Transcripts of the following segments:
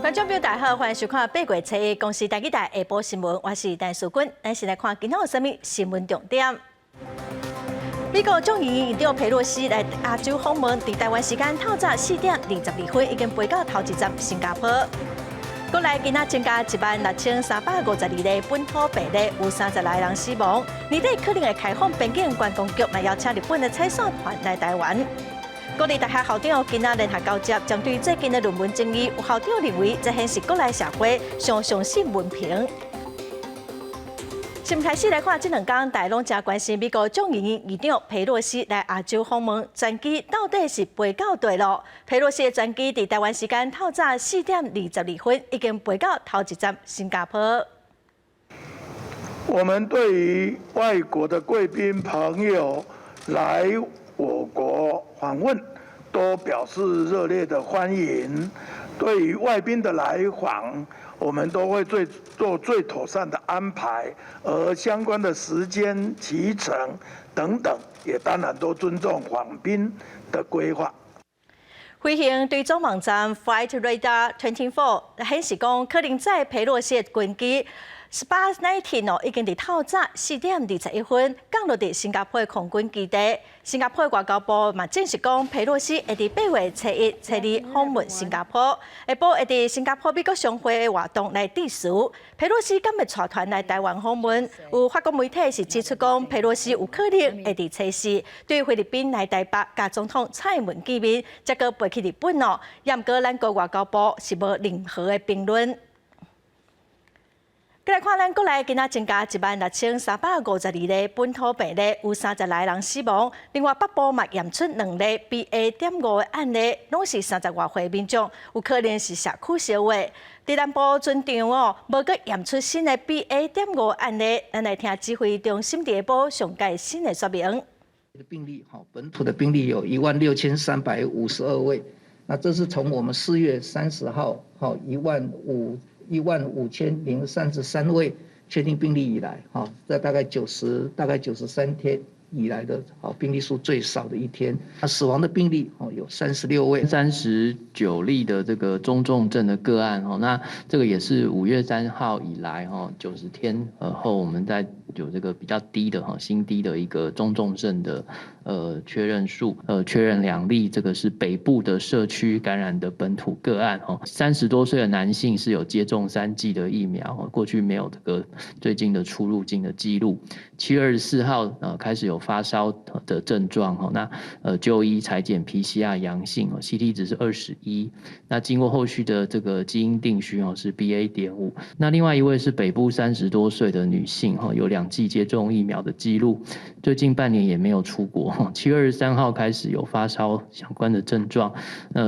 觀眾朋友大家好，歡迎收看八月初一公視台語台下晡新聞，我是陳淑君。咱先來看今仔有啥物新聞重點。美國眾議院議長佩洛西來亞洲訪問，佇台灣時間透早4點22分已經飛到頭一站新加坡。國內今仔增加16,352例本土病例，有36人死亡。年底可能會開放邊境觀光局，嘛邀請日本的採線團來台灣。國立大學校長今仔聯合交接，針對最近的論文爭議，有校長認為這顯示國內社會上相信文憑。先開始來看，這兩工大家攏誠關心美國眾議院議長佩洛西來亞洲訪問，專機到底是飛到佗落？佩洛西的專機佇台灣時間透早4點22分已經飛到頭一站新加坡。我們對於外國的貴賓朋友來我國訪問，都表示熱烈的歡迎。對於外賓的來訪，我們都會最做最妥善的安排，而相關的時間、期程等等，也當然都尊重訪賓的規劃。飛行追蹤網站 Flight Radar 24顯示講，可能載佩洛西的軍機 SPA-19 哦，已經佇透早4點21分降落佇新加坡的空軍基地。新加坡外交部嘛證實講，佩洛西會佇八月初一、初二訪問新加坡，下晡會佇新加坡美國商會的活動來致辭。佩洛西敢會帶團來台灣訪問？有法國媒體是指出講，佩洛西有可能會佇初四對菲律賓來台北佮總統蔡英文見面，才閣飛去日本哦。毋過咱國外交部是無任何的評論。過來看，咱國內今仔增加16,352例本土病例，有36人死亡。另外，北部嘛驗出兩例 BA.5的案例，攏是30外歲民眾，有可能是社區相傳。佇南部全場哦，無閣驗出新的 BA.5案例。咱來聽指揮中心佇下晡上蓋新的說明。病例，本土的病例有16,352位，那這是從我們4月30號，15,033位確定病例以來，在大概93天以來的，病例數最少的一天。那死亡的病例，有36位，39例的這個中重症的個案，那這個也是5月3號以來，90天後，我們在有這個比較低的新低的一個中重症的確認數，確認2例，這個是北部的社區感染的本土個案，30多歲的男性是有接種3劑的疫苗，過去沒有這個最近的出入境的記錄。7月24號開始有發燒的症狀，那就醫採檢 PCR 陽性，CT 值是21，那經過後續的這個基因定序是 BA.5。那另外一位是北部30多歲的女性，有2劑接種疫苗的記錄，最近半年也沒有出國。7月23號開始有發燒相關的症狀，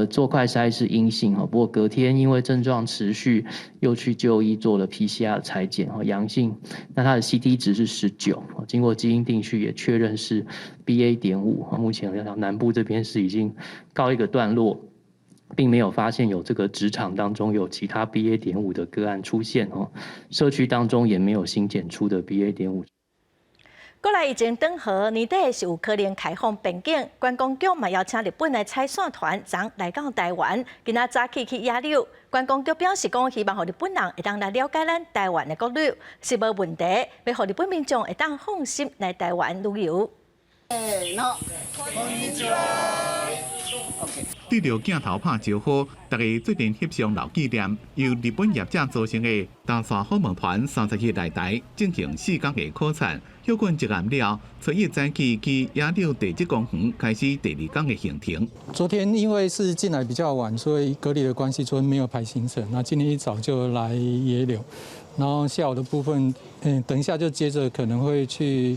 做快篩是陰性，不過隔天因為症狀持續，又去就醫做了 PCR 採檢，陽性，那他的 CT 值是19，經過基因定序也確認是 BA.5。目前南部這邊是已經告一個段落，並沒有發現有這個職場當中有其他 BA.5的個案出現哦，社區當中也沒有新檢出的 BA.5。國內疫情轉好，年底是有可能開放邊境，觀光局嘛邀請日本的採線團昨來到台灣，今仔早起去野柳。觀光局表示講，希望予日本人會當來了解咱台灣的國旅是無問題，欲予日本民眾會當放心來台灣旅遊。こんにちは。對著鏡頭拍招呼，大家做陣翕相留紀念。由日本業者組成的搭線訪問團30日來台進行4工的考察，歇睏一暗了，初一早起去野柳地質公園開始第二工的行程。昨天因為是進來比較晚，所以隔離的關係，昨天沒有排行程。那今天一早就來野柳，然後下午的部分，等一下就接着可能會去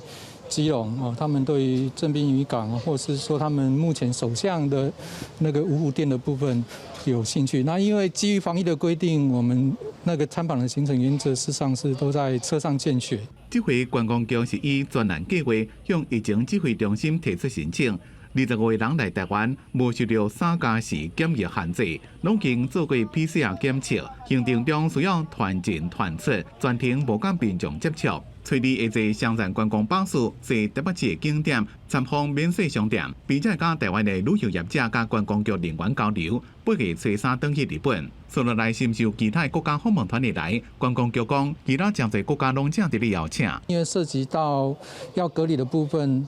基隆哦，他們對於正濱漁港，或是說他們目前首相的那個五虎殿的部分有興趣。那因為基於防疫的規定，我們那個參訪的行程原則上是都在車上見雪。這回觀光局是以專案計劃向疫情指揮中心提出申請， 25個人來台灣，無受著3+4檢疫限制，攏經做過 PCR 檢測，行程中需要團進團出，全程無佮民眾接觸。初二會坐雙層觀光巴士，坐台北市的景點參訪免稅商店，並且佮台灣的旅遊業者佮觀光局人員交流。8月初三轉去日本，紲落來是毋是有其他國家訪問團會來？觀光局講，其他誠濟國家攏正佇咧邀請。因為涉及到要隔離的部分，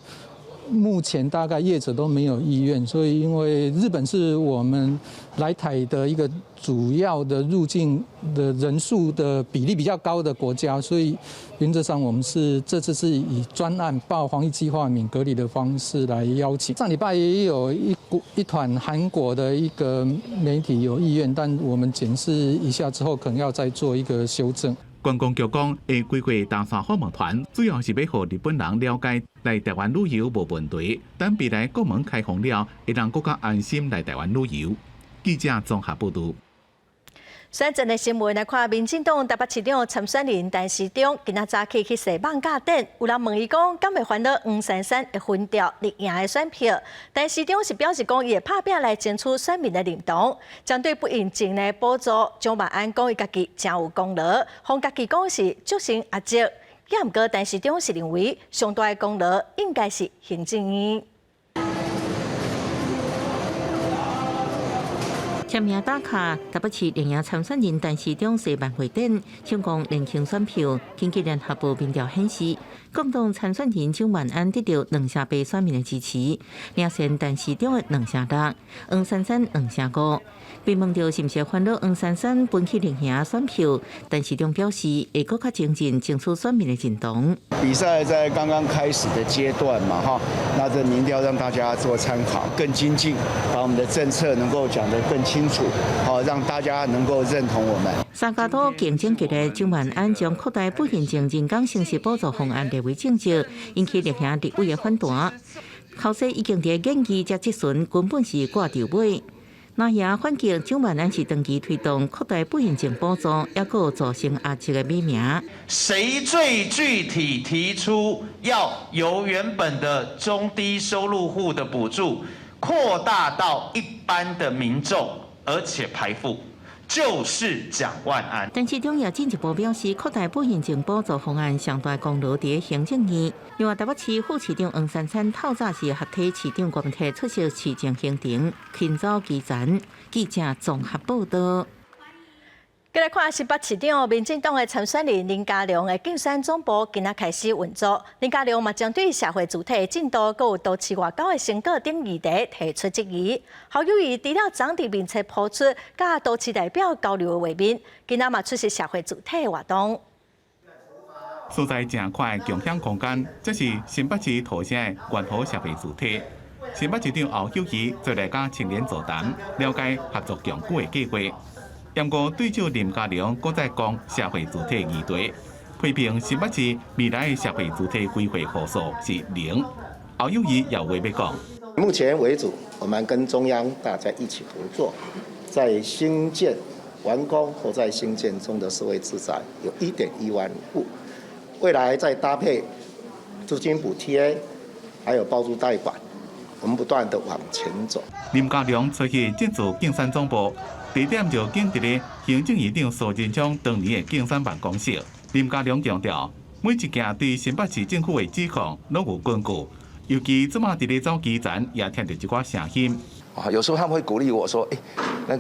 目前大概業者都沒有意願，所以因為日本是我們來台的一個主要的入境的人數的比例比較高的國家，所以原則上我們是這次是以專案報防疫計劃免隔離的方式來邀請。上禮拜也有一國一團韓國的一個媒體有意願，但我們檢視一下之後，可能要再做一個修正。觀光局講，會規劃搭訕訪問團，主要是欲予日本人了解來台灣旅遊無問題。等未來國門開放了，會當閣較安心來台灣旅遊。記者綜合報導。選戰的新聞來看，民進黨台北市長參選人陳時中今仔早起去踅艋舺頂，有人問伊講，敢會煩惱黃珊珊會分掉綠營的選票？陳時中是表示講，伊會拍拚來爭取選民的認同。針對不孕症的補助，蔣萬安講伊家己誠有功勞，予家己講是祝成阿叔。也毋過陳時中是認為上大的功勞應該是行政院。簽名打卡，台北市綠營參選人陳時中踅萬會頂，搶攻年輕選票。根據聯合報民調顯示，國民黨參選人蔣萬安得著2成8選民的支持，領先陳時中的2成6，黃珊珊2成5。被問著是毋是煩惱黃珊珊分去綠營選票，陳時中表示會閣較精進爭取選民的認同。比賽在剛剛開始的階段嘛，哈，那這民調讓大家做參考，更精進，把我們的政策能夠講得更清楚，好讓大家能夠認同我們。三腳督競爭激烈，蔣萬安將擴大不孕症人工生殖補助方案列為政績，引起綠營立委的反彈。口說已經佇研議才質詢，根本是掛吊尾。藍營反擊，蔣萬安是長期推動擴大不孕症補助，抑閣有造成壓制的美名。誰最具體提出要由原本的中低收入戶的補助擴大到一般的民眾，而且排富，就是蔣萬安。陳時中也進一步表示，擴大不孕症補助方案上大功勞佇行政院。另外，台北市副市長黃珊珊透早是合體市長郭文鐵出席市政行程，勤走基層。記者綜合報導。繼來看新北市長民進黨的參選人林佳龍的競選總部今仔開始運作。林佳龍嘛針對社會住宅的進度，閣有都市外交的成果等議題提出質疑。侯友宜除了昨佇面冊拋出佮都市代表交流的畫面，今仔嘛出席社會住宅的活動。所在誠寬的共享空間，這是新北市頭城的元和社會住宅。新北市長侯友宜做來佮青年座談，了解合作共久的計劃。不過對照林佳龍，閣再講社會住宅議題，批評新北市未來的社會住宅規劃戶數是零。侯友宜有話欲講。目前為止，我們跟中央大家一起合作，在興建完工或在興建中的社會住宅有1.1萬戶，未來再搭配租金補貼，還有包租代管，我們不斷的往前走。林佳龍出席這次競選總部。地點就揀佇咧行政院長蘇貞昌當年的競選辦公室。林佳龍強調，每一件對新北市政府的指控攏有根據，尤其這馬佇咧走基層，也聽著一寡聲音。啊，有時候他們會鼓勵我說：，欸，那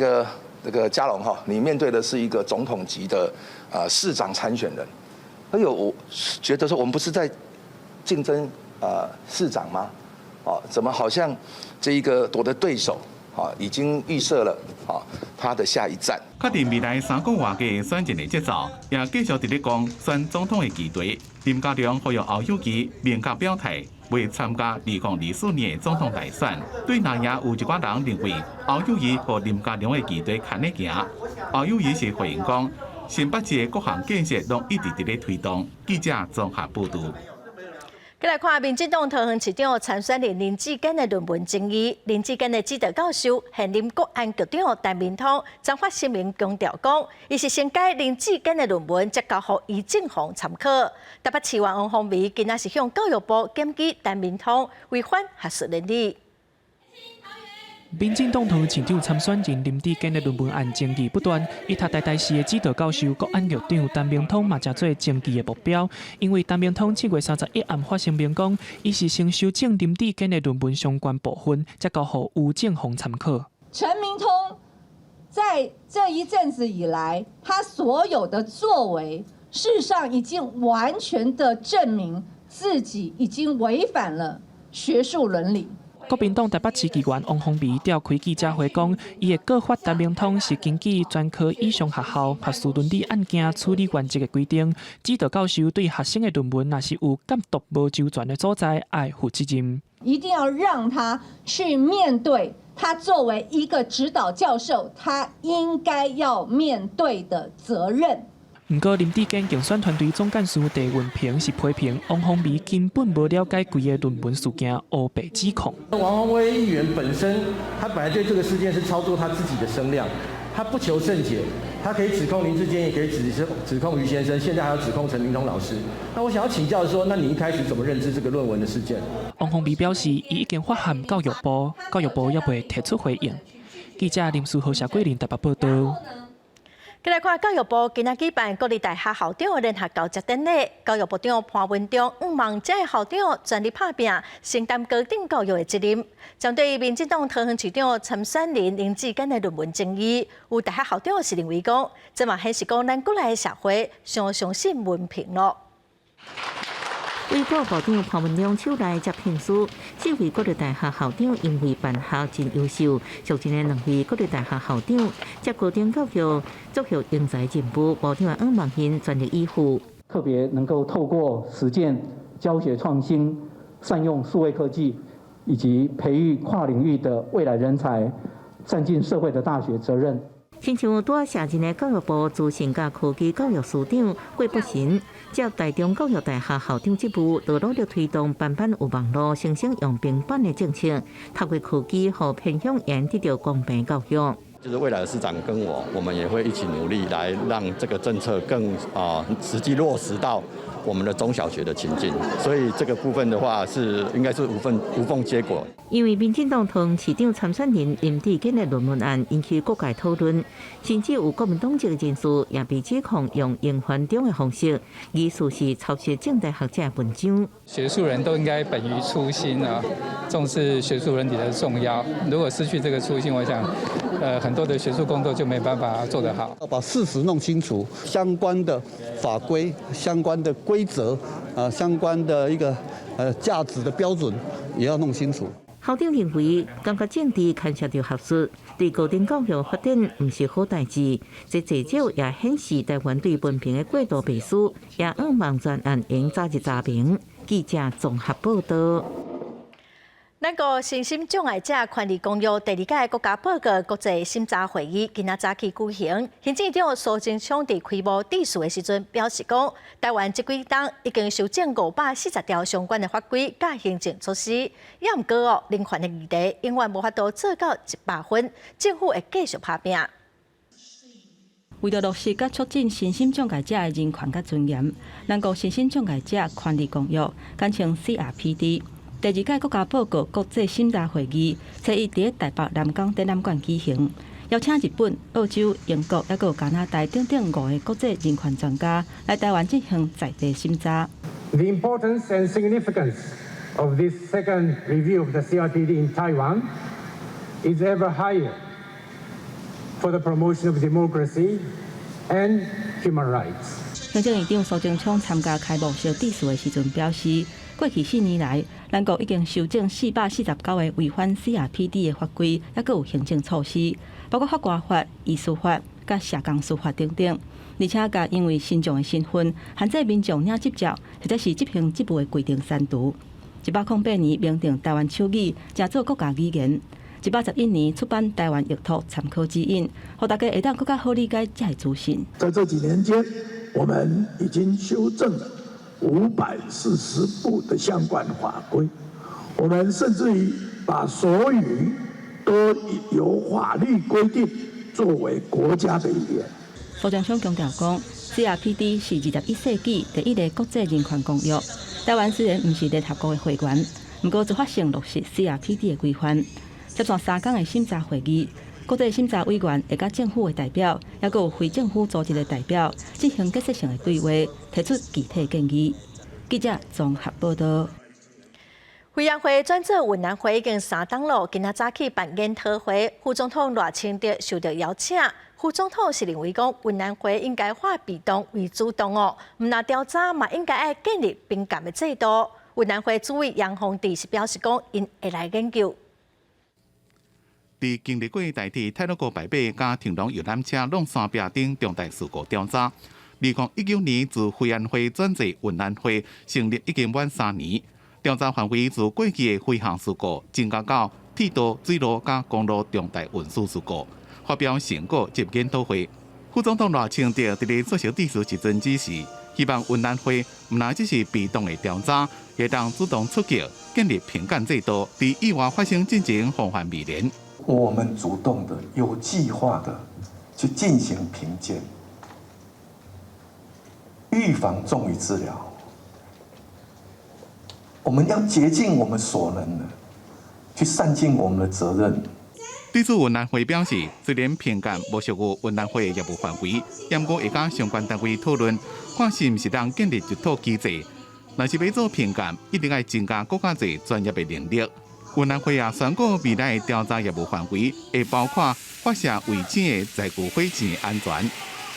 個佳龍哈，你面對的是一個總統級的市長參選人。哎呦，我覺得說我們不是在競爭市長嗎？哦，怎麼好像這一個我的對手？啊，已經預設了啊，他的下一站。確定未來3個月嘅選戰的節奏，也繼續佇咧講選總統的議題。林佳龍呼籲侯友宜明確表態，袂參加2024年的總統大選。對藍營有一寡人認為侯友宜予林佳龍的議題牽咧行，侯友宜是回應講，新北市的各項建設攏一直佇咧推動。記者綜合報導。繼來看民進黨桃園市長參選人林智堅的論文爭議。林智堅的指導教授、現任國安局長陳明通，昨發聲明強調講，伊是先改林智堅的論文，才交予余正煌參考。台北市議員王鴻薇今仔是向教育部檢舉陳明通違反學術倫理。民進黨桃園市長參選人林智堅的論文案爭議不斷，伊讀台大系的指導教授、國安局長陳明通嘛成做爭議的目標。因為陳明通7月31暗發聲明講，伊是先修正林智堅的論文相關部分，才交予吳政宏參考。陳明通在這一陣子以來，他所有的作為，事實上已經完全的證明自己已經違反了學術倫理。國民黨台北市議員王鴻薇召開記者會講，伊會告發陳明通是根據專科以上學校學術倫理案件處理原則的規定，指導教授對學生的論文若是有監督無周全的所在，愛負責任。一定要讓他去面對他作為一個指導教授，他應該要面對的責任。毋過林智堅競選團隊總幹事鄭運鵬是批評王鴻薇根本無了解規个論文事件，烏白指控。王鴻薇議員本身，他本來對這個事件是操作他自己的聲量，他不求甚解，他可以指控林智堅，也可以指控余先生，現在還要指控陳明通老師。那我想要請教說，那你一開始怎麼認知這個論文的事件？王鴻薇表示，伊已經發函教育部，教育部猶未提出回應。記者林書豪、謝桂林台北報道。過來看教育部今仔舉辦國立大學校長聯合交接典禮，教育部長潘文忠向望這个校長全力拍拚，承擔高等教育的責任。針對民進黨桃園市長參選人林智堅的論文爭議，有大學校長是認為講，這嘛顯示講咱國內的社會傷相信文憑囉。衛福部長潘文忠手內接聘書，這位國立大學校長因為辦學真優秀，屬任的兩位國立大學校長接高等教育造就英才進步，部長向望𪜶全力以赴。特別能夠透過實踐教學創新，善用數位科技，以及培育跨領域的未來人才，善盡社會的大學責任。親像拄仔卸任的教育部資訊佮科技教育司長郭伯臣，接台中教育大學校長職務，就努力推動班班有網路、生生用平板的政策，透過科技，予偏鄉會得著公平教育。就是未來的市長跟我，我們也會一起努力，來讓這個政策更實際落實到我們的中小學的情境。所以這個部分的話，是應該是無縫接軌。因為民進黨桃園市長參選人林智堅的論文案引起各界討論，甚至有國民黨籍的人士也被指控用英翻中的方式，疑似是抄襲政大學者的文章。學術人都應該本於初心啊，重視學術倫理的重要。如果失去這個初心，我想，很多的學術工作就沒辦法做得好。要把事實弄清楚，相關的法規、相關的規則啊，相關的一個價值的標準，也要弄清楚。校長認為，感覺政治牽涉著學術，對高等教育發展毋是好代誌。這至少也顯示台灣對文憑的過度背書，也向望專案應早日查明。記者綜合報道。咱國身心障礙者權利公約第二屆國家報告國際審查會議今仔早起舉行，行政長蘇貞昌佇開幕致辭的時陣表示講，台灣這幾冬已經修正540條相關的法規佮行政措施，也毋過哦，人權的議題永遠無法度做到100分，政府會繼續拍拚。為著落實佮促進身心障礙者的人權佮尊嚴，咱國身心障礙者權利公約，簡稱 CRPD。第二屆國家報告國際審查會議，初一佇台北南港展覽館舉行，邀請日本、澳洲、英國抑閣加拿大等等五个國際人權專家來台灣進行在地審查。 The importance and significance of this second review of the CRPD in Taiwan is ever higher for the promotion of democracy and human rights. 行政院長蘇貞昌參加開幕式致辭的時陣表示，過去4年來，咱國已經修正449個違反 CRPD 的法規，抑閣有行政措施，包括法官法、醫師法、佮社工師法等等。而且，共因為身障的身份限制民眾領執照或者是執行職務的規定刪除。108年明定台灣手語成做國家語言。111年出版台灣譯託參考指引，予大家會當閣較好理解這个資訊。在這幾年間，我們已經修正了540部的相關法規，我們甚至於把手語都由法律規定作為國家的語言。蘇貞昌強調講，CRPD 是21世紀第一个國際人權公約。台灣雖然毋是聯合國的會員，毋過自發性落實 CRPD 的規範。接續三工的審查會議，國際審查委員會佮政府的代表，抑閣有非政府組織的代表進行建設性的對話，提出具體建議。記者綜合報道。飛安會轉做運安會已經三冬咯，今仔早起辦研討會，副總統賴清德受到邀請。副總統是認為講，運安會應該化被動為主動哦，毋但調查嘛，應該愛建立評鑑的制度。運安會主委楊宏智是表示講，𪜶會來研究。佇經歷過台鐵太魯閣排白佮長榮遊覽車挵山壁等重大事故調查，2019年自飛安會轉做運安會成立已經滿3年。調查範圍自過去的飛行事故，增加到鐵道、水路佮公路重大運輸事故，發表成果及研討會。副總統賴清德佇咧出席致辭時陣指示，希望運安會毋但只是被動的調查，會當主動出擊，建立評鑑制度，佇意外發生進前防範未然。我們主動的、有計劃的去進行評鑑，預防重於治療。我們要竭盡我們所能的去善盡我們的責任。對此，運安會表示，雖然評鑑無屬於運安會的業務範圍，毋過會佮相關單位討論，看是毋是通建立一套機制。若是欲做評鑑，一定愛增加閣較濟專業的能力。運安會也宣告，未來的調查業務範圍會包括發射衛星的載具火箭的安全，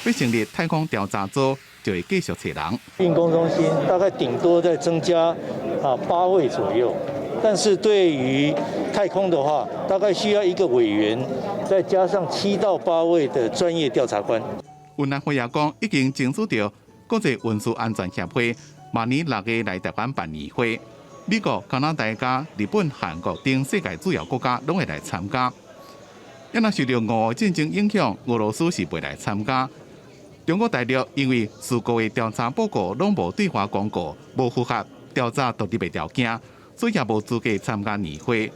欲成立太空調查組，就會繼續揣人。運工中心大概頂多再增加8位左右，但是對於太空的話，大概需要一個委員，再加上7到8位的專業調查官。運安會也講，已經爭取著國際運輸安全協會，明年6月來台灣辦年會。美國、加拿大佮日本、韓國等世界主要國家攏會來參加。啊若受著俄烏戰爭影響，俄羅斯是袂來參加。中國大陸因為事故的調查報告攏無對外公告，無符合調查獨立的條件，所以也無資格參加年會。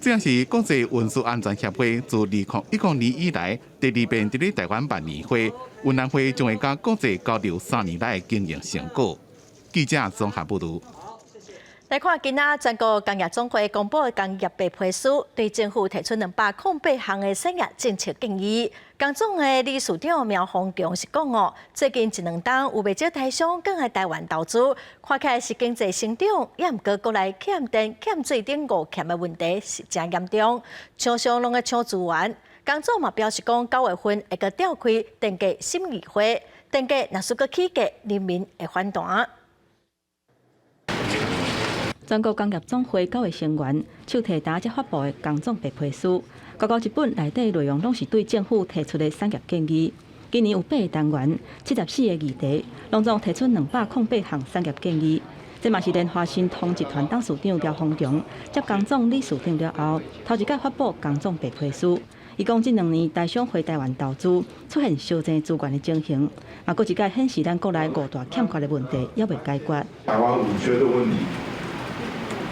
這也是國際運輸安全協會自2010年以來第二遍佇咧台灣辦年會，運安會將會佮國際交流3年來的經營成果。記者綜合報導。來看今仔全國工業總會公布的工業白皮書，對政府提出208項的產業政策建議。工總的理事長苗豐強是講哦，最近一兩冬有袂少台商轉來台灣投資，看起來是經濟成長，也毋過國內欠電、欠水等五欠的問題是誠嚴重，廠商攏咧搶資源。工總嘛表示講，9月份會閣召開電價審議會，電價若是閣起價，人民會反彈。全國工業總會9个成員手提今仔才發布的工總白皮書，九九一本內底內容攏是對政府提出的產業建議。今年有八个單元，74個議題，攏總提出208項產業建議。這嘛是連華新通集團董事長廖豐強接工總理事長了後，頭一擺發布工總白皮書。伊講，這兩年台商回台灣投資出現相爭資源的情形，嘛閣一擺顯示咱國內五大欠缺的問題猶未解決。台灣五缺的問題。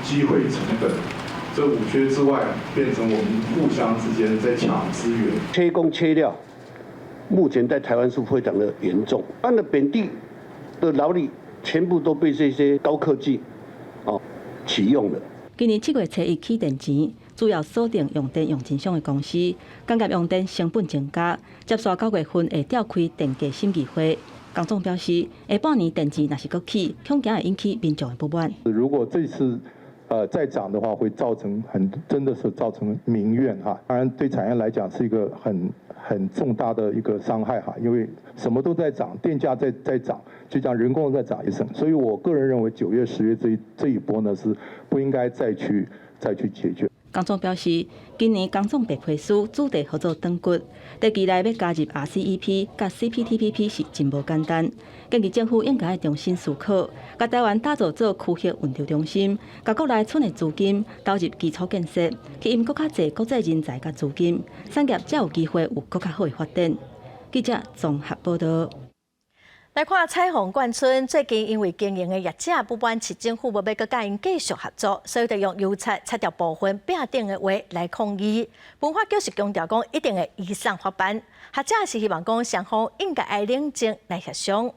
機會成本，這五缺之外，變成我們互相之間在搶資源。缺工缺料，目前在台灣是非常的嚴重。按的本地的勞力全部都被這些高科技哦啟用了。今年7月初一起電錢，主要鎖定用電用盡傷的公司，工業用電成本增加。接續9月份會召開電價審議會。工總表示，下半年電錢若是閣起，恐驚會引起民眾的不滿。如果這次再漲的話，會造成很真的是造成民怨哈。當然，對產業來講是一個很重大的一個傷害哈，因為什麼都在漲，電價在漲，就像人工在漲一層。所以我個人認為，9月、10月這一波呢，是不應該再去解決。工總表示，今年工總白皮書主題號做轉骨，短期內欲加入 RCEP 佮 CPTPP 是真無簡單。建議政府應該重新思考，共台灣打造做區域運籌中心，共國內賰的資金投入基礎建設，吸引閣較濟國際人才佮資金，產業才有機會有閣較好的發展。記者綜合報導。來看彩虹冠村最近因為經營的業者不滿市政府無欲閣佮𪜶繼續合作，所以就用油漆擦著部分壁頂的畫來抗議。文化局是強調講一定會移送法辦，學者是希望講雙方應該愛冷靜來協商。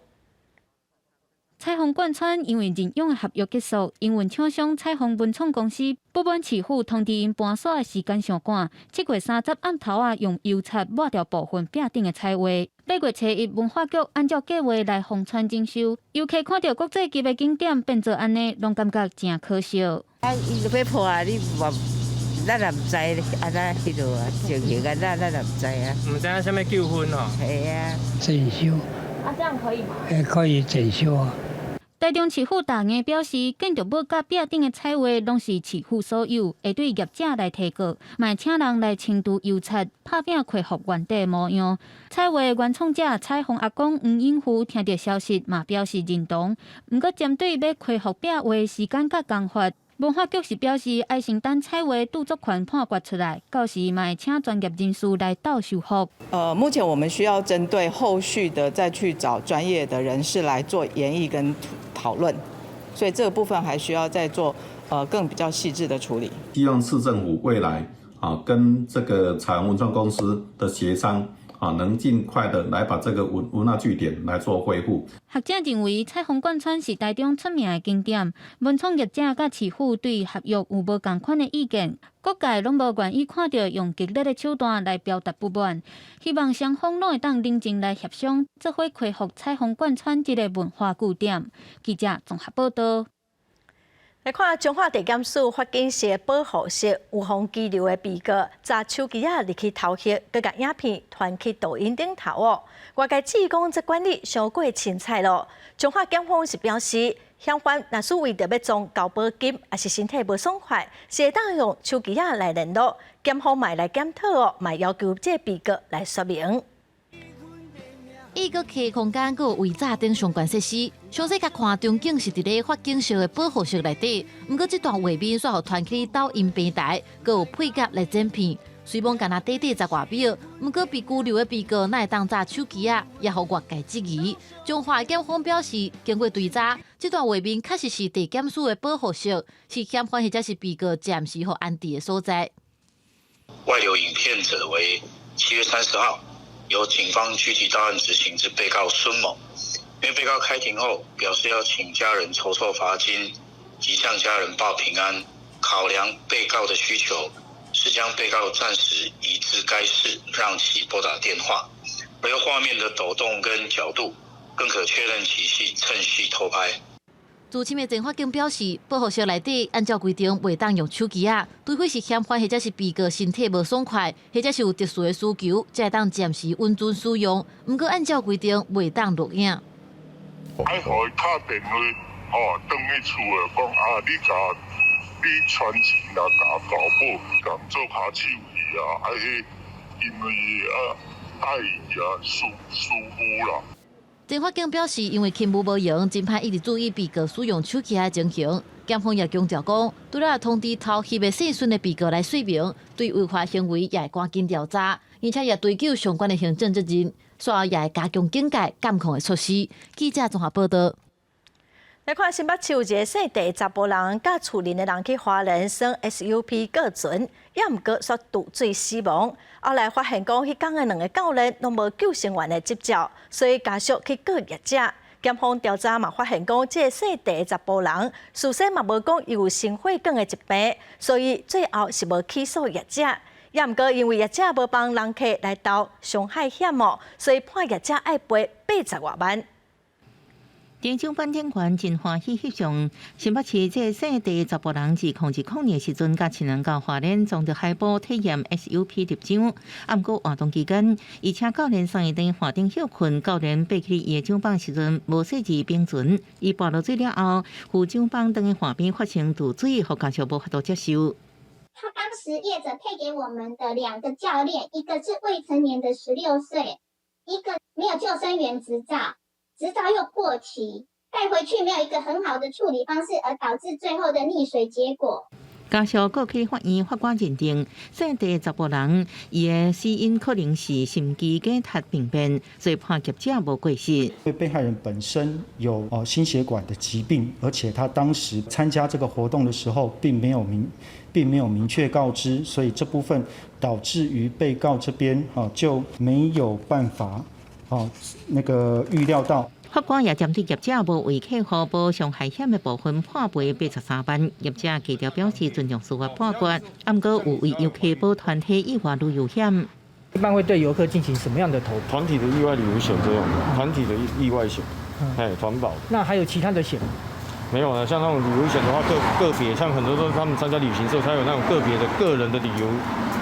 彩虹貫村因為認養的合約結束，營運廠商彩虹文創公司不滿市府通知𪜶搬徙的時間傷趕，7月30暗頭仔用油漆抹掉部分壁頂的彩畫。8月初1，文化局按照計劃來封村整修，遊客看著國際級的景點變做按呢，攏感覺誠可惜。啊，伊欲破啊，你嘛，咱也毋知按怎彼落啊，情形按怎，咱也毋知啊。毋知影啥物糾紛吼。係啊。整修。啊，這樣可以嗎？可以整修啊。台中市府大硬表示，建築物佮壁頂的彩畫攏是市府所有，會對業者來提告，嘛會請人來清除油漆，拍拚恢復原底模樣。彩畫原創者彩虹阿公黃英富聽著消息，嘛表示認同。毋過針對欲恢復壁畫時間佮工法，文化局是表示愛先等彩畫著作權判決出來，到時嘛會請專業人士來鬥修復。目前我們需要針對後續的再去找專業的人士來做研議跟討論，所以這個部分還需要再做更比較細緻的處理。希望市政府未來啊跟這個彩虹文創公司的協商啊，能盡快的來把這個文化據點來做恢復。學者認為彩虹貫村是台中出名的景點，文創業者佮市府對合約有無仝款的意見，各界攏無願意看著用激烈的手段來表達不滿，希望雙方攏會當冷靜來協商，做伙恢復彩虹貫村這个文化據點。記者綜合報道。來看彰化地檢署法警室保護室有予羈留的被告，鍘手機仔入去偷翕，閣共影片傳去抖音頂頭哦。外界指講這管理傷過凊彩咯。彰化檢方是表示，嫌犯若是為著欲裝交保金，抑是身體無爽快，是會當用手機仔來聯絡，檢方嘛會來檢討哦，嘛要求這个被告來說明。伊閣開空間，閣有圍柵等相關設施。詳細共看場景是佇咧法警室的保護室內底。毋過這段畫面煞予傳去抖音平台，閣有配合來剪片。雖罔干焦短短十外秒，毋過被拘留的被告哪會當鍘手機仔，也予外界質疑。彰化檢方表示，經過追查，這段畫面確實是地檢署的保護室，是嫌犯或者是被告暫時予安置的所在。外流影片者為7月30號。由警方拘提到案執行之被告孫某，因為被告開庭後表示要請家人籌措罰金及向家人報平安，考量被告的需求，始將被告暫時移至該室，讓其撥打電話。而由畫面的抖動跟角度，更可確認其係趁隙偷拍。主審的前法警表示，保護室內底按照規定袂當用手機仔，除非是嫌犯或者是被告身體無爽快，或者是有特殊的需求，才會當暫時允准使用。毋過按照規定袂當錄影。愛予伊敲電話，吼，轉去厝的講啊，你共你傳錢來共交保，共做跤手去啊，啊，彼因為啊愛伊啊，疏忽啦。前法警表示，因為勤務無閒，真歹一直注意被告使用手機的情形。檢方也強調講，除了通知偷翕的姓孫的被告來說明，對違法行為也會趕緊調查，而且也追究相關的行政責任，煞後也會加強警戒監控的措施。記者綜合報道。來看新北市有一个姓鄭查埔人，佮厝鄰的人去花蓮耍 SUP 過船，也毋過煞墮水死亡。後來發現講，彼工的兩个教練攏無救生員的執照，所以家屬去告業者。檢方調查嘛，發現講，這个姓鄭的查埔人，事先嘛無講伊有心血管的疾病，所以最後是無起訴業者。也毋過因為業者無幫人客來投傷害險哦，所以判業者愛賠80外萬。台中板天館真歡喜翕相，新北市這个姓鄭查埔人，2020年時陣，佮親人到花蓮裝著海埔體驗 SUP 立槳，啊，毋過活動期間，伊請教練送伊佇岸頂歇睏，教練爬起伊的槳板時陣無設置冰船，伊跋落水了後，扶槳板轉去岸邊發生墮水，予家屬無法度接受。他當時業者配給我們的兩個教練，一個是未成年的16歲，一個沒有救生員執照。執照又過期，帶回去沒有一個很好的處理方式，而導致最後的溺水結果。家屬告去法院，法官認定，姓鄭查埔人，伊的死因可能是心肌梗塞病變，所以判業者無過失。因為被害人本身有心血管的疾病，而且他當時參加這個活動的時候，並沒有明確告知，所以這部分導致於被告這邊就沒有辦法那個預料到。法法官也針對業者無為客戶保傷害險的部分判賠83萬。業者低調表示尊重司法判決，毋過有為遊客保團體意外旅遊險。一般會對遊客進行什麼樣的投保？團體的意外旅遊險這種的，團體的意外險，哎，團保。那還有其他的險？沒有啊，像那種旅遊險的話，個個別，像很多都他們參加旅行社，才有那種個別的個人的旅遊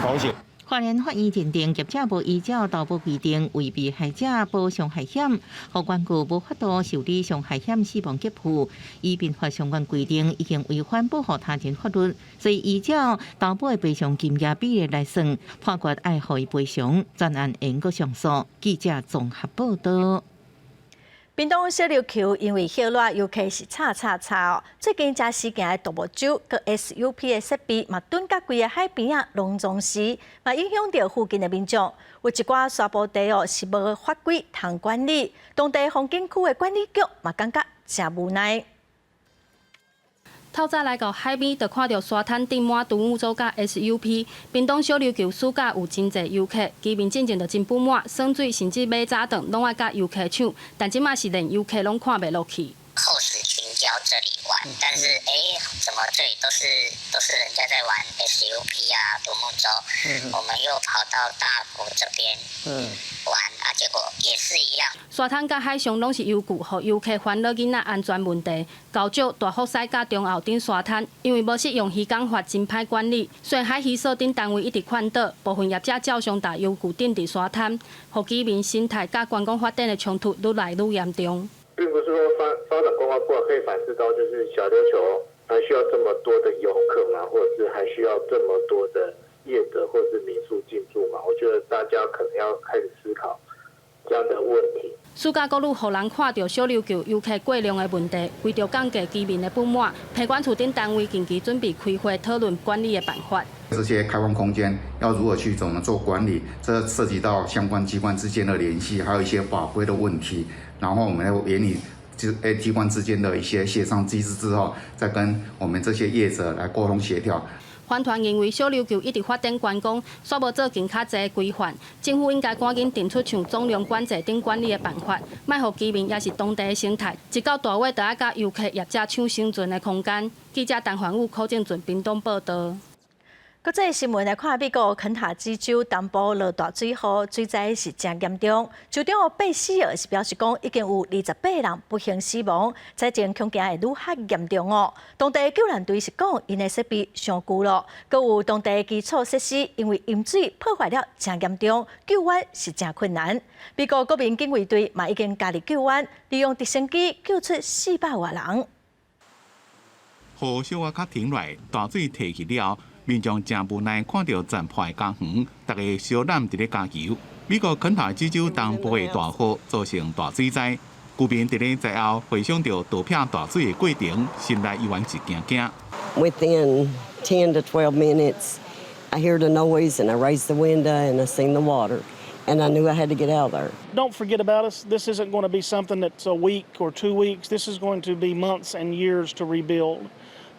保險。花蓮法院認定業者無依照投保規定為被害者保傷害險，予原告無法度受理傷害險死亡給付，依民法相關規定已經違反保護他人法律，所以依照投保的賠償金額比例來算，判決愛予伊賠償，專案會閣上訴。記者綜合報道。屏東小琉球因為熱熱，遊客是吵吵吵哦。最近才時行的獨木舟佮 SUP 的設備嘛，頓佮規个海邊仔攏總是，嘛影響著附近的民眾。有一寡沙坡地哦是無法規通管理，當地風景區的管理局嘛感覺誠無奈。透早來到海邊，就看著沙灘頂滿獨木舟佮 SUP。屏東小琉球暑假有真濟遊客，居民進前就真不滿，耍水甚至買早頓攏愛佮遊客搶，但這馬是連遊客攏看袂落去。厚石群礁這裡玩，但是哎，怎麼這裡都是人家在玩 SUP 啊、獨木舟，我們又跑到大埔這邊玩啊，結果也是一樣。沙灘佮海上攏是遊具，予遊客煩惱囡仔安全問題。高石、大福屎佮中澳等沙灘，因為無適用漁港法，真歹管理。雖然海漁所等單位一直勸導，部分業者照常帶遊具擲佇沙灘，予居民生態佮觀光發展的衝突愈來愈嚴重。並不是說發展觀光不好，可以反思到就是小琉球還需要這麼多的遊客嗎？或者是還需要這麼多的業者或者是民宿進駐嗎？我覺得大家可能要開始思考這樣的問題。暑假閣愈予人看著小琉球遊客過量的問題，為著降低居民的不滿，批管處等單位近期準備開會討論管理的辦法。這些開放空間要如何去怎麼做管理？這涉及到相關機關之間的聯繫，還有一些法規的問題。然後我們要研擬就機關之間的一些協商機制之後，再跟我們這些業者來溝通協調。反團認為小琉球一直發展觀光，煞無做更較濟規範，政府應該趕緊定出像總量管制等管理的辦法，莫予居民抑是當地的生態，一到大尾就愛佮遊客業者搶生存的空間。記者陳環宇、柯正俊屏東報道。國際新聞來看，美國肯塔基州東部落大水雨，水災是誠嚴重。州長貝希爾是表示講，已經有28人不幸死亡，災情恐驚會愈較嚴重哦。當地救難隊是講，𪜶的設備傷舊囉，閣有當地基礎設施因為淹水破壞了誠嚴重，救援是誠困難。美國國民警衛隊嘛已經加入救援，利用直升機救出400外人。雨小可較停落，大水退去了。民眾誠無奈看著殘破的家園，逐家相攬佇咧加油。美國肯塔基州東部的大雨造成大水災，居民佇咧災後回想著倒劈大水的過程，心內猶原是驚驚。 Within 10 to 12 minutes, I heard a noise and I raised the window and I seen the water, and I knew I had to get out of there. Don't forget about us. This isn't going to be something that's a week or 2 weeks. This is going to be months and years to rebuild.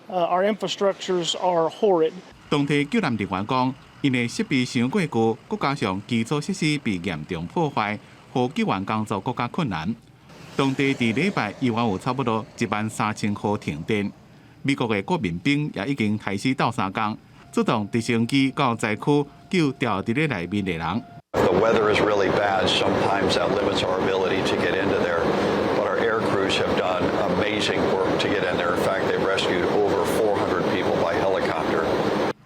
Our infrastructures are horrid. 當地救難人員講，𪜶的設備傷過舊，閣加上基礎設施被嚴重破壞，予救援工作閣較困難。當地佇禮拜猶原有差不多1萬3千戶停電。美國的國民兵也已經開始鬥相共，出動直升機到災區救牢佇咧內面的人。 The weather is really bad. Sometimes that limits our ability to get into there. But our air crews have done amazing work to get in there. In fact, they've rescued over 400 people by helicopter.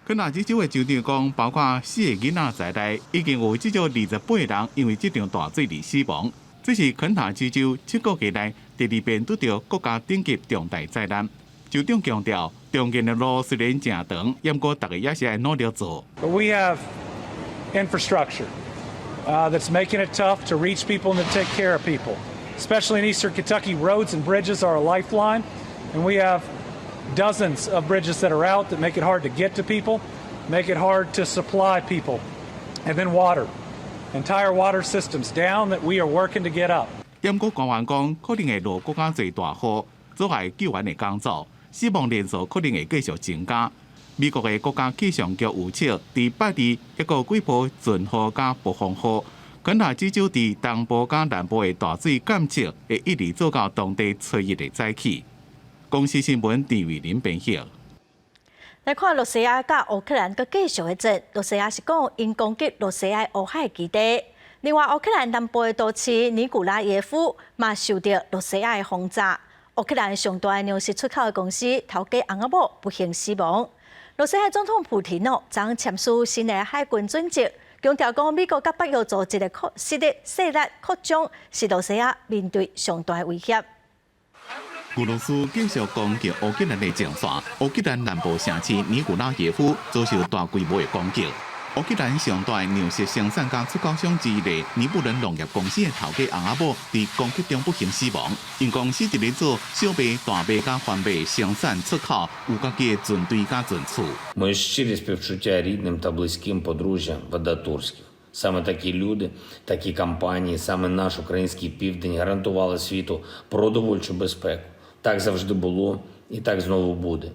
肯塔基州的州長講，包括四个囡仔在內，已經有至少28人因為這場大水而死亡。這是肯塔基州7個月內第二遍拄著國家等級重大災難。州長強調，重建的路雖然誠長，毋過逐家也是愛努力做。 But we have infrastructure that's making it tough to reach people and to take care of people. Especially in eastern Kentucky, roads and bridges are a lifeline, and we have dozens of bridges that are out that make it hard to get to people, make it hard to supply people. And then water. Entire water systems down that we are working to get up. 毋過官員講，可能會落閣較濟大雨，阻礙救援的工作，死亡人數可能會繼續增加。美國的國家氣象局預測，佇拜二抑閣幾波陣雨佮暴風雨，肯塔基州佇東部佮南部的大水監測會一直做到當地初一的早起。公視新聞陳偉林編譯。來看羅西亞佮烏克蘭閣繼續的戰，羅西亞是講𪜶攻擊羅西亞烏海基地。另外，烏克蘭南部的都市尼古拉耶夫嘛受著羅西亞的轟炸。烏克蘭上大的糧食出口的公司頭家翁仔某不幸死亡。羅西亞總統普廷哦，昨簽署新的海軍準則，強調講美國佮北約組織的擴勢力勢力擴張是羅西亞面對上大的威脅。俄羅斯繼續攻擊烏克蘭的前線，烏克蘭南部城市尼古拉耶夫遭受大規模的攻擊。烏克蘭上大糧食生產佮出口商之一的尼布倫農業公司的頭家翁仔某佇攻擊中不幸死亡。𪜶公司佇咧做小麥、大麥佮番麥生產出口，有家己的船隊佮存儲。 Мої щирі співчуття рідним та близьким подружжя Вадатурських. Саме такі люди, такі компанії, саме наш український південь гарантували світу продовольчу безпеку. Так завжди було і так знову буде.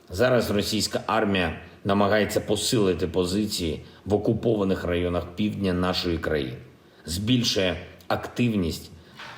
Зараз російська армія намагається посилити позиції в окупованих районах півдня нашої країни, збільшує активність.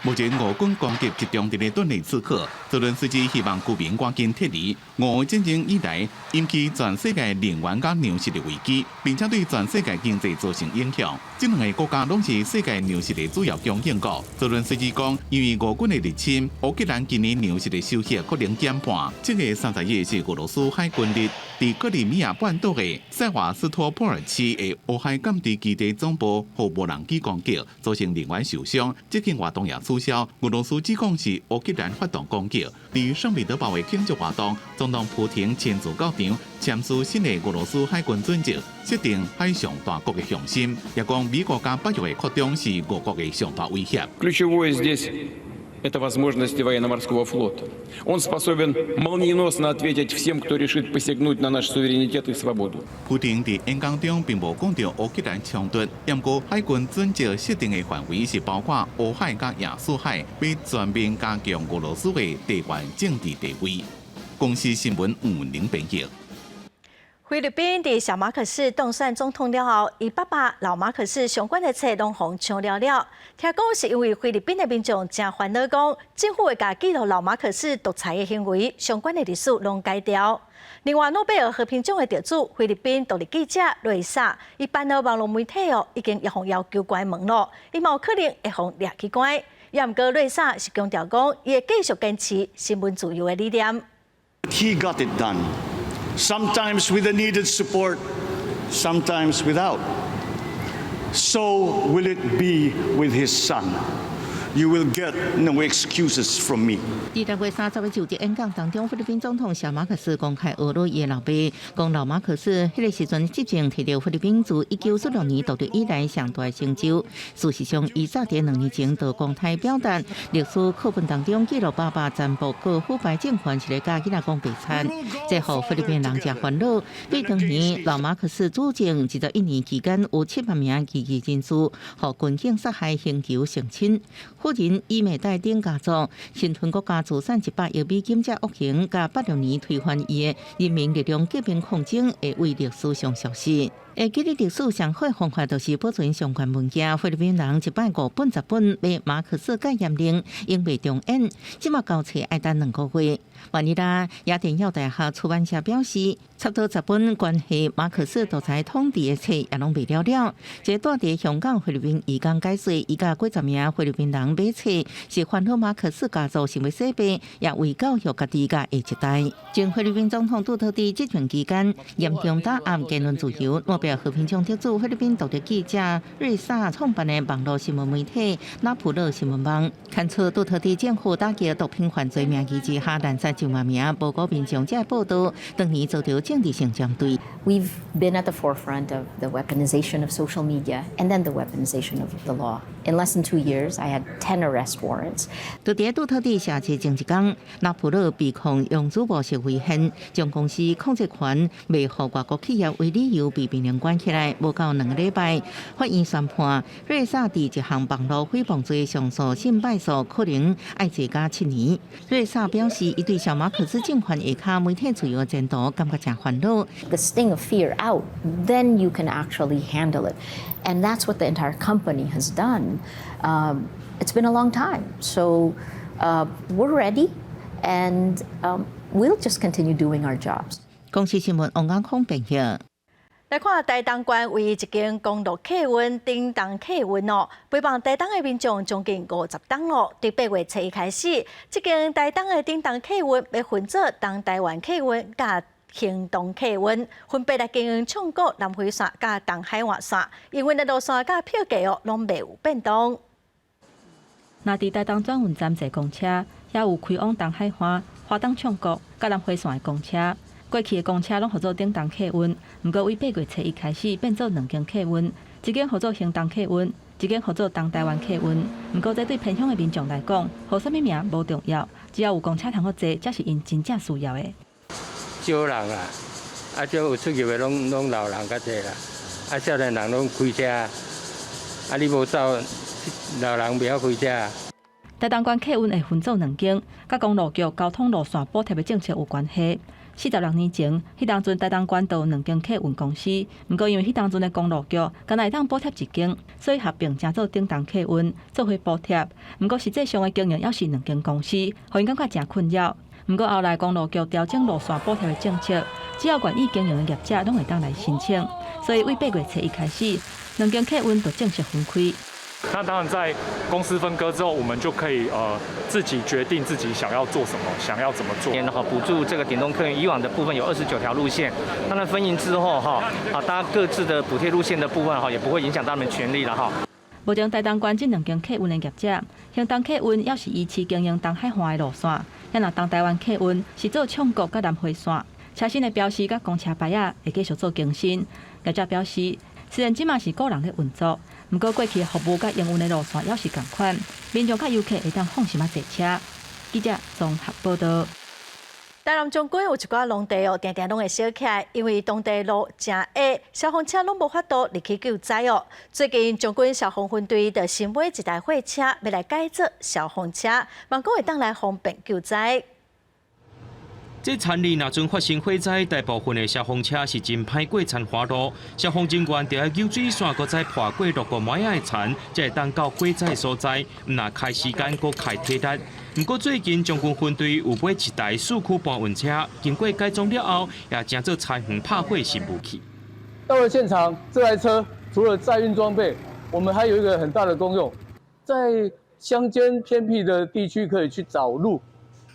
目前俄軍攻擊集中佇咧頓涅茨克，澤倫斯基希望居民趕緊撤離。俄烏戰爭以來，引起全世界能源佮糧食的危機，並且對全世界經濟造成影響。這兩个國家攏是世界糧食的主要供應國。澤倫斯基講，因為俄軍的入侵，烏克蘭今年糧食的收穫可能減半。這个31日是俄羅斯海軍日，佇克里米亞半島的塞瓦斯托波爾市的烏海艦隊基地總部予無人機攻擊，造成人員受傷。這件活動也取消。俄羅斯指控是烏克蘭發動攻擊。佇聖彼得堡的慶祝活動，總統普廷親自到場簽署新的俄羅斯海軍準則，設定海上大國的雄心。也講美國佮北約的擴張是俄國的上大威脅。 Ключевое здесь это возможности военно-морского флота. Он способен молниеносно ответить всем, кто решит посягнуть на наш суверенитет и свободу. 普廷佇演講中並無講著烏克蘭衝突，毋過海軍準則設定的範圍是包括烏海佮亞速海，欲全面加強俄羅斯的地緣政治地位。公視新聞吳文玲編譯。菲律賓佇小馬可仕當選總統了後，伊爸爸老馬可仕相關的冊攏予搶了了。聽講是因為菲律賓的民眾誠煩惱，講政府會共記錄老馬可仕獨裁的行為，相關的歷史攏改掉。另外，諾貝爾和平獎的得主菲律賓獨立記者瑞薩，伊辦的網路媒體哦，已經予要求關門囉，伊嘛有可能會予掠去關。也毋過瑞薩是強調講，伊會繼續堅持新聞自由的理念。 He got it done. Sometimes with the needed support, sometimes without. So will it be with his son. You will get no excuses from me. 佇6月30日就職演講當中，菲律賓總統小馬可斯公開呵咾伊的老爸，講老馬可斯彼个時陣執政提著菲律賓自1946年獨立以來上大成就。事實上，伊早佇2年前就公開表達，歷史課本當中記錄爸爸殘暴閣腐敗政權是咧教囡仔講白賊，這予菲律賓人誠煩惱。對當年老馬可斯主政21年期間，有7萬名異議人士予軍警殺害、刑求、性侵。夫人伊美黛等家族侵吞國家資產100億美金，才惡行，佮86年推翻伊的人民力量革命抗爭，會為歷史上消失。會記得歷史上好的方法，就是保存相關文件。菲律賓人一擺五本十本買馬可斯戒嚴令，仍未重演，這馬交冊愛等2個月。馬尼拉雅典耀大學出版社表示，差不多10本關係馬可斯獨裁統治的冊也攏賣了了。這住佇香港菲律賓移工解說，伊佮幾十名菲律賓人買冊，是煩惱馬可斯家族想欲洗白，也為教育家己佮下一代。前菲律賓總統杜特蒂執政期間，嚴重打壓言論自由。諾貝爾和平獎得主菲律賓獨立記者瑞薩創辦的網路新聞媒體拉普勒新聞網，刊出杜特蒂政府打擊毒品犯罪名義之下，濫殺上萬名無辜民眾，這報道當年遭著政治性針對。 We've been at the forefront of the weaponization of social media and then the weaponization of the law. In less than 2 years, I had 10 arrest warrants. 就佇杜特蒂卸任前一工，拉普勒被控用主模式違憲，將公司控制權賣予外國企業為理由被命令。門關起來，無夠2個禮拜，法院宣判瑞薩佇一項網路誹謗罪上訴審敗訴，可能愛坐監7年。瑞薩表示，伊對小馬可斯政權下跤媒體自由的前途感覺誠煩惱。 The sting of fear out, then you can actually handle it. And that's what the entire company has done. It's been a long time. So we're ready and we'll just continue doing our jobs. 公視新聞王安康編譯。來看台東縣唯一一間公路客運頂東客運哦，陪伴台東的民眾將近50冬咯。佇8月初一開始，這間台東的頂東客運欲分做東台灣客運佮興東客運，分別來經營唱鼓南迴線佮東海岸線，營運的路線佮票價哦，攏袂有變動。若佇台東轉運站坐公車，也有開往東海岸、花東唱鼓、佮南迴線的公車。過去的公車攏號做頂東客運，毋過對8月初一開始變做兩間客運，一間號做興東客運，一間號做東台灣客運。毋過這對偏鄉的民眾來講，號啥物名無重要，只要有公車通好坐，才是𪜶真正需要的。少人啦，啊，這有出入的攏攏老人較濟啦，啊，少年人攏開車，啊，你無走，老人袂曉開車。台東縣客運會分做兩間，佮公路局交通路線補貼的政策有關係。46年前，彼當陣台東縣就有兩間客運公司，毋過因為彼當陣的公路局干焦會當補貼一間，所以合併成做頂東客運，做伙補貼。毋過實際上的經營猶是兩間公司，予𪜶感覺誠困擾。毋過後來公路局調整路線補貼的政策，只要願意經營的業者攏會當來申請，所以對8月初一開始，兩間客運就正式分開。那當然，在公司分割之後，我們就可以自己決定自己想要做什麼，想要怎麼做。哈，補助這個頂東客運以往的部分有29條路線，當然分營之後哈，啊，大家各自的補貼路線的部分哈，也不會影響他們權利了哈。目前台東縣這兩間客運的業者，興東客運猶是維持經營東海岸的路線，啊若東台灣客運是做唱鼓佮南迴線，車身的標示佮公車牌仔會繼續做更新。業者表示，雖然這馬是個人咧運作，毋過過去的服務佮營運的路線猶是仝款，民眾佮遊客會當放心仔坐車。記者綜合報道。台南將軍有一寡農地哦，定定攏會燒起來，因為當地路誠狹，消防車攏無法度入去救災哦。最近將軍消防分隊就新買一台貨車，欲來改做消防車，望講會當來方便救災。這田裡若陣發生火災，大部分的消防車是真歹過田華路，消防人員著愛搝水線，閣再破過六個米仔的田，才會當到火災所在。毋但開時間，閣開體力。毋過最近將軍分隊有買一台四驅搬運車，經過改裝了後，也成做田園拍火新武器。到了現場，這台車除了載運裝備，我們還有一個很大的功用，在鄉間偏僻的地區可以去找路。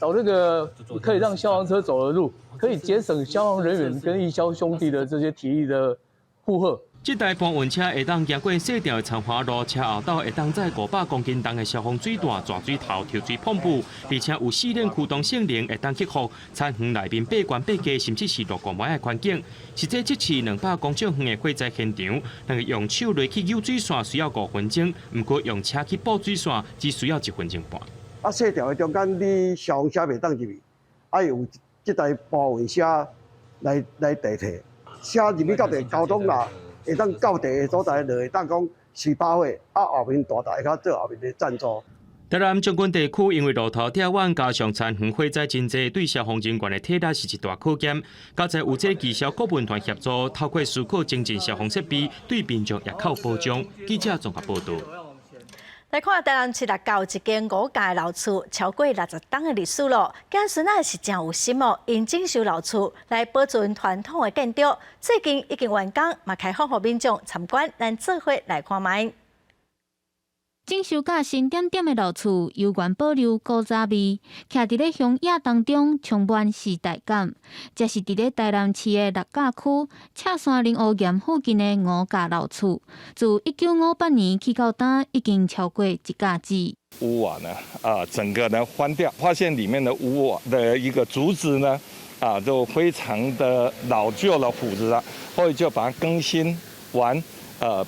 找那個可以讓消防車走的路，可以節省消防人員跟義消兄弟的這些體力的負荷。這台搬運車會當行過細條的田華路，車後斗會當載500公斤重的消防水彈、蛇水頭、抽水泵浦，而且有四輪驅動性能，會當克服田園內面爬懸爬低，甚至是落雨仔的環境。實際測試200公尺遠的火災現場，若是用手落去搝水線需要5分鐘，毋過用車去布水線只需要1分鐘半。啊，細條的中間，你消防車袂當入去，啊用這台搬運車來來代替。車入去到佇交通啦，會當到佇的所在，就會當講是打火，啊後面大台較做後面的贊助。台南將軍地區因為路途較遠，加上田園火災真濟，對消防人員的體力是一大考驗。佳哉有這義消顧問團協助，透過思考精進消防設備，對民眾也較有保障。記者綜合報道。來看台南市六甲有一間五家老厝，超過60冬的歷史咯。子孫仔是誠有心哦，𪜶整修老厝來保存傳統的建築。最近已經完工，嘛開放予民眾參觀，咱做伙來看覓。整修甲新點點的老厝，猶原保留古早味，徛佇咧鄉野當中，充滿時代感。這是佇咧台南市的六甲區赤山仁烏岩附近的吳家老厝，自1958年起到今，已經超過一甲子。屋瓦呢，啊，整個呢翻掉，發現裡面的屋瓦的一個竹子呢，啊，都非常的老舊了，腐蝕了，後來就把它更新完，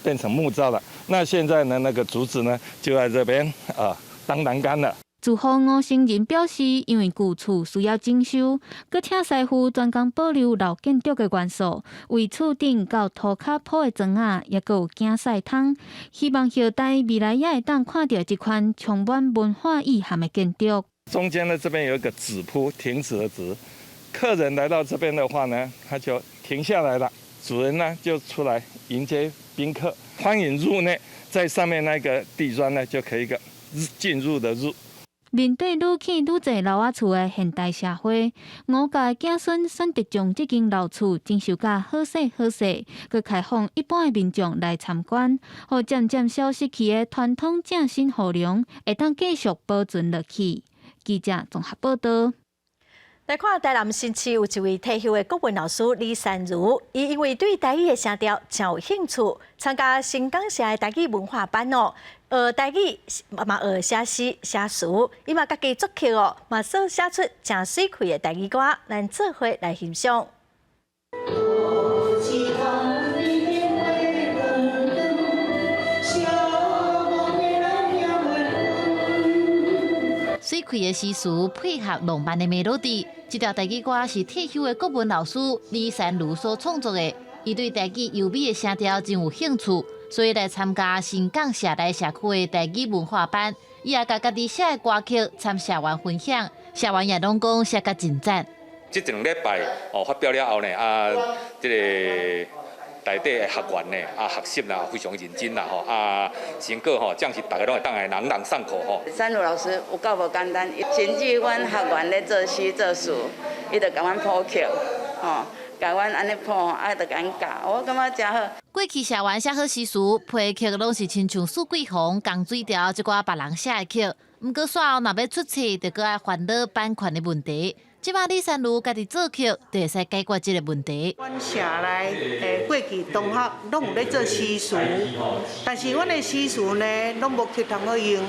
變成木造了。那現在呢，那個竹子呢，就在這邊啊當欄杆了。住戶吳成仁表示，因為舊厝需要整修，閣請師傅專工保留老建築的元素，為厝頂到塗跤鋪的磚仔，抑閣有驚屎窗，希望後代未來也會當看著這款充滿文化意涵的建築。中間呢，這邊有一個止鋪，停止的止。客人來到這邊的話呢，他就停下來了，主人呢就出來迎接賓客，歡迎入內，在上面那個地磚呢就可以一個進入的入。面對愈起愈濟老仔厝的現代社會，吳家的子孫選擇將這間老厝整修甲好勢好勢，閣開放一般的民眾來參觀，予漸漸消失去的傳統正新雨龍會當繼續保存落去。記者綜合報道。來看台南新市有一位退休的國文老師李珊如，伊因為對台語的聲調真有興趣，參加新港社的台語文化班哦，學台語嘛學寫詩寫詞，伊嘛家己作曲哦，嘛所寫出誠媠氣的台語歌，咱做伙來欣賞。媠氣的詩詞配合浪漫的 melody，這條台語歌是退休的國文老師李珊如所創作的。伊對台語優美的聲調真有興趣，所以來參加新港社內社區的台語文化班。伊也共家己寫的歌曲參社員分享，社員也攏講寫甲真讚。這一兩禮拜哦發表了後呢，啊，這個內底的學員呢，啊學習啦非常認真啦吼，啊成果吼，這樣是逐家攏會當來朗朗上口吼。珊如老師有夠無簡單，甚至阮學員咧做詩做詞，伊就共阮譜曲，吼，共阮按呢譜，啊就共阮教，我感覺誠好。過去社員寫好詩詞配曲，攏是親像四季紅、江水調這寡別人寫的曲。毋過煞後若欲出冊，就閣愛煩惱版權的問題。這擺李珊如家己作曲，就會使解決這個問題。阮社內過去同學攏有咧做詩詞，但是阮的詩詞呢，攏無曲通好用，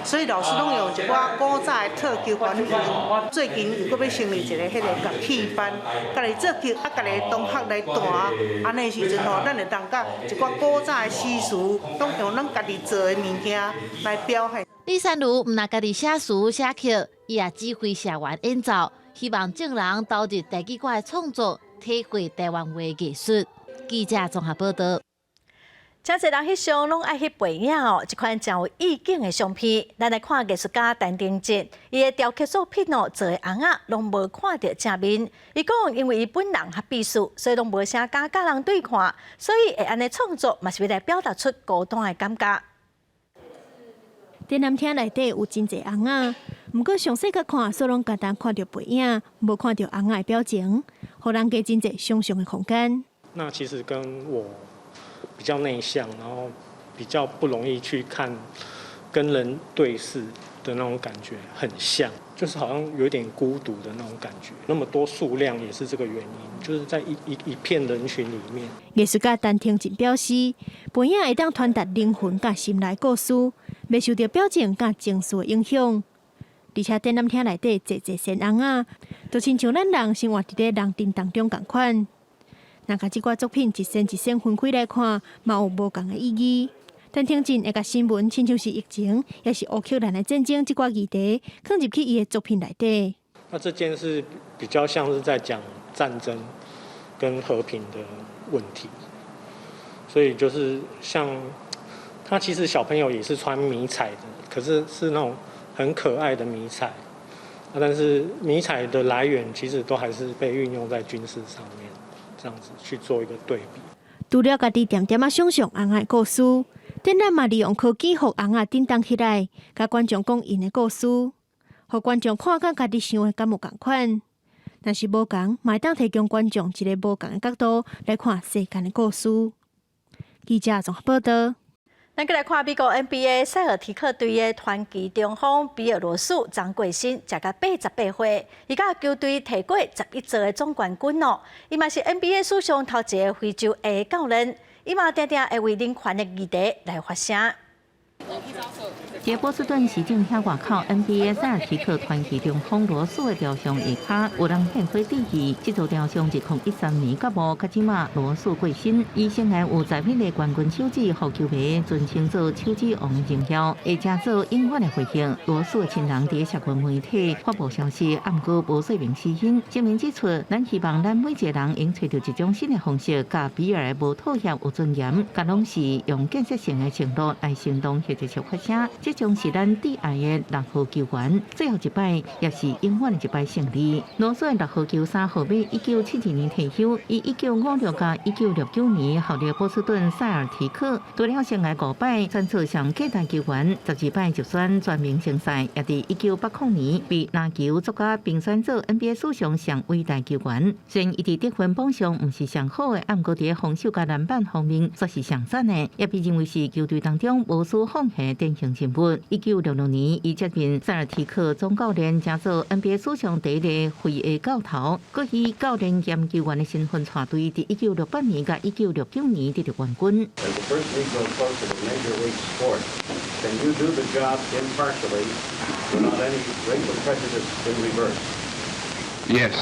所以老師攏用一寡古早的套曲還用。最近又閣欲成立一个彼个樂器班，家己作曲啊，家己同學來彈，按呢時陣吼，咱會當共一寡古早的詩詞，攏用咱家己做的物件來表現。李珊如毋但家己寫詞寫曲，伊也指揮社員演奏。希望眾人投入台語歌的創作，體會台灣話藝術。記者綜合報道。誠濟人翕相攏愛翕背影哦，這款誠有意境的相片。咱來看藝術家陳定哲，伊的雕刻作品哦，做的尪仔攏無看著正面。伊講，因為伊本人較閉俗，所以攏無啥敢佮人對看，所以會按呢創作，嘛是欲來表達出孤單的感覺。展覽廳內底有真濟尪仔，毋過詳細佮看，煞攏簡單看著背影，無看著尪仔的表情，予人加真濟想像的空間。那其實跟我比較內向，然後比較不容易去看跟人對視的那種感覺很像，就是好像有點孤獨的那種感覺。那麼多數量也是這個原因，就是在一片人群裡面。藝術家陳廷進表示，背影會當傳達靈魂佮心內故事，袂受著表情佮情緒影響。而且展覽廳內底濟濟仙尪仔，就親像咱人生活佇咧人陣當中仝款。若共這寡作品一幀一幀分開來看，嘛有無仝的意義。陳廷進會共新聞親像是疫情，抑是烏克蘭的戰爭這寡議題，囥入去伊的作品內底。那這件事比較像是在講戰爭跟和平的問題，所以就是像他其實小朋友也是穿迷彩的，可是是那種很可愛的迷彩，但是迷彩的來源其實都還是被運用在軍事上面，這樣子去做一個對比。除了家己恬恬仔想像尪仔的故事，展覽嘛利用科技，予尪仔振動起來，共觀眾講𪜶的故事，予觀眾看佮家己想的敢有仝款。若是無仝，嘛會當提供觀眾一个無仝的角度來看世間的故事。記者綜合報道。咱閣來看美國 NBA 塞爾提克隊的傳奇中鋒比爾羅斯昨過身，食甲88歲，伊佮球隊提過11座的總冠軍哦。伊嘛是 NBA 史上頭一个非洲裔教練，伊嘛定定會為人權的議題來發聲。佇波士頓市政廳外口 NBA 塞爾提克傳奇中鋒羅素的雕像下跤，有人獻花致意。這座雕像2013年到無，到這馬羅素過身，伊生涯有11個冠軍手指，予球迷尊稱做手指王的榮耀，會成做永遠的回憶。羅素的親人佇社群媒體發布消息，毋過無說明死因。聲明指出，咱希望咱每一個人會揣著一種新的方式，佮比爾的無妥協有尊嚴，佮攏是用建設性的承諾來行動或者是發聲。這將是咱摯愛的六號球員最後一擺，也是永遠的一擺勝利。羅素的六號球衫號碼，1972年退休，伊1956佮1969年效力波士頓塞爾提克，除了生涯五擺選出上佳球員，12擺入選全明星賽，也佇1980年被籃球作家評選做 NBA 史上上偉大球員。雖然伊佇得分榜上毋是上好的，毋過佇防守佮籃板方面煞是上讚的，也被認為是球隊當中無私奉獻的典型人物。1966年，伊接任塞爾提克總教練，成做 NBA 史上第一个非裔教頭，閣以教練兼球員的身份帶隊，佇1968年佮1969年得著冠軍。 As the first Negro coach of a major league sport, can you do the job impartially without any racial prejudice in reverse? Yes.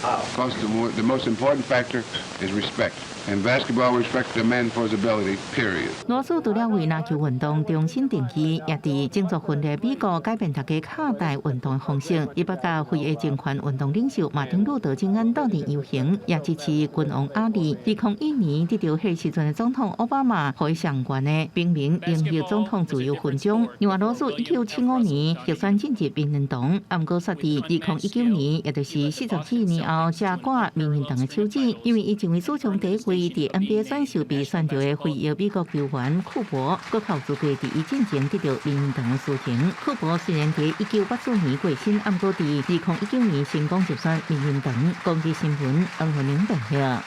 How? Because the most important factor is respect. In basketball, respect the man for his ability, period. 羅素除了為籃球運動重新定義，也佇種族分裂美國改變大家看待運動的方式。伊捌佮非裔政權運動領袖馬丁路德金恩鬥陣遊行，也支持拳王阿里。2001年得著彼時陣的總統奧巴馬予伊上懸的平民榮譽總統自由勳章。另外，羅素1975年獲選進入名人堂，毋過煞佇2019年，也就是44年後，才掛名人堂的手指，因為伊成為史上第一位佇 NBA 選秀被選著的非裔美國球員庫珀，閣較有資格佇伊進前得著名人堂的殊榮。庫珀雖然佇1984年過身，毋過佇2019年成功入選名人堂。公視新聞，黃慧玲報道。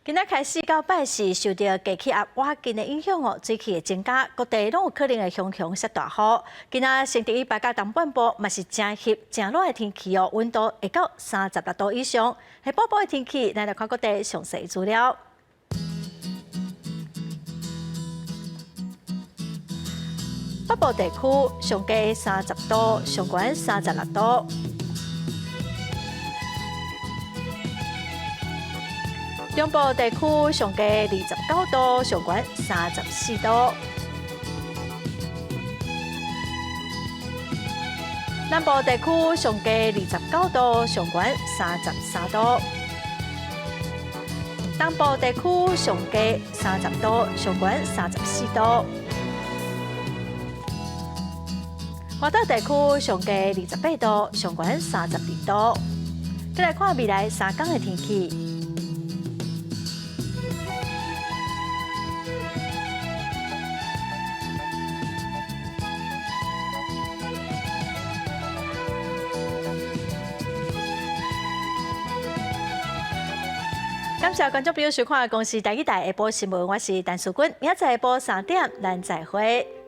今仔開始到拜四，受著低氣壓倚近的影響哦，水汽會增加，各地攏有可能會雄雄落大雨。今仔星期一拜佮東半部嘛是誠翕、誠熱的天氣哦，溫度會到36度以上。下晡晡的天氣，咱來看各地詳細資料。北部地區上低30度，上懸36度。中部地區上低29度，上懸34度。南部地區上低29度，上懸33度。東部地區上低30度，上懸34度。外島地區上低28度，上懸32度。再來看未來3天的天氣。感謝觀眾朋友收看《公視台語台》下晡新聞，我是陳淑君，明仔載下晡3點，咱再會。